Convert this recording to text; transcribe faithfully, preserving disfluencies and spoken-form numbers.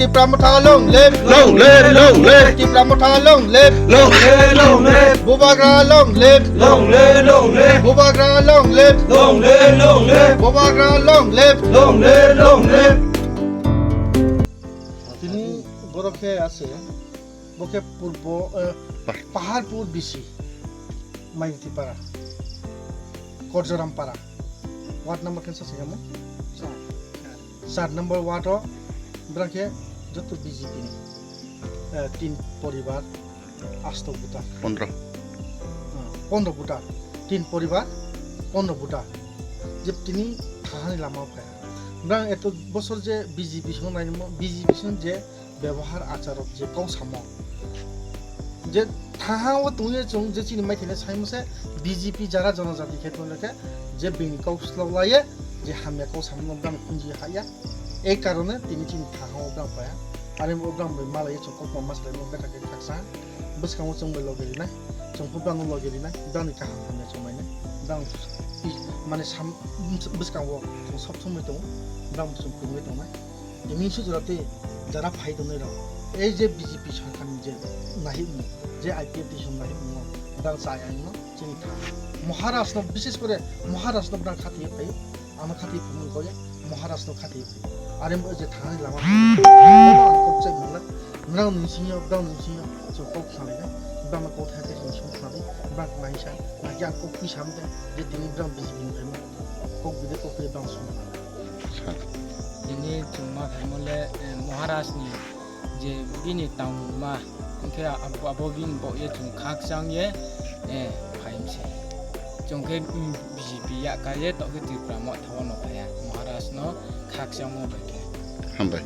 Tipra Motha long live. Long live, long live. Tipra Motha long live. Long live, long live. Bubagra long live. Long live, long live. Bubagra long live. Long live, long live. Bubagra long live. Long live, long live. Tini borok khe ase, bo khe purbo, eh, Paharpur B C, Maitipara, Korjorampara, ward number khe sa se mo? Char number ward o bwrang khe joto B J P ni, eh, tin poribar asto buta. Pondro. Hmm, pondro buta. Tin poribar pondro buta. Je tini thahani lama o phai. Bwrang eto bosor je B J P song nainimo, B J P song je bebohar achar rok je kok samo. Je thaha o tongye chwng je chini maithai saimose B J P jara jonojati khe tongkhe je bini kok slok laye je hamya kok samo bwrang khunji haya. Ei karone tini chini thaha o bwrang paya. Are o bwrang bai malaye chwng kok ma masalai no beta khe khaksa. Bwskango chwng bai loge rinai. Chwng pho bwrang no loge rinai. Bwrang ni kaham hamya chwng mainai. Bwrang pi-, mane sam-, bwskango chwng sob somoi tongo. Bwrang chwng phunugwi tongnai. Tini sujura tei jara phai tongnai rok, ei je B J P sarkar ni je nahimung, je I P F T song nahimung no, bwrang chaya no chini tha. Maharaj no, bishes kore Maharaj no bwrang khati phai, ano khati phai mung koya, Maharaj no khati phai. Are mo je thani lama, kok chai mung na, bwrang ni singyo, bwrang ni singyo, so kok khnalai na, bwrang no kok thai thai sing sung khnalai, bwrang naisa, na kya kok pi sam de, je tini bwrang B J P ni phaima, kok bide kok pi bwrang sung khnalai. Sir. Tini chwng ma phaimo le, eh, Maharaj ni je bini tangma, hwnkhe abo, abo bini bo ye chwng khakchang ye, eh, phaimse. Chwng khe, mm, B J P yakar ye, tokhe Tripura Motha o no phaiya, Maharaj no khakchangma bai khe. Hambai.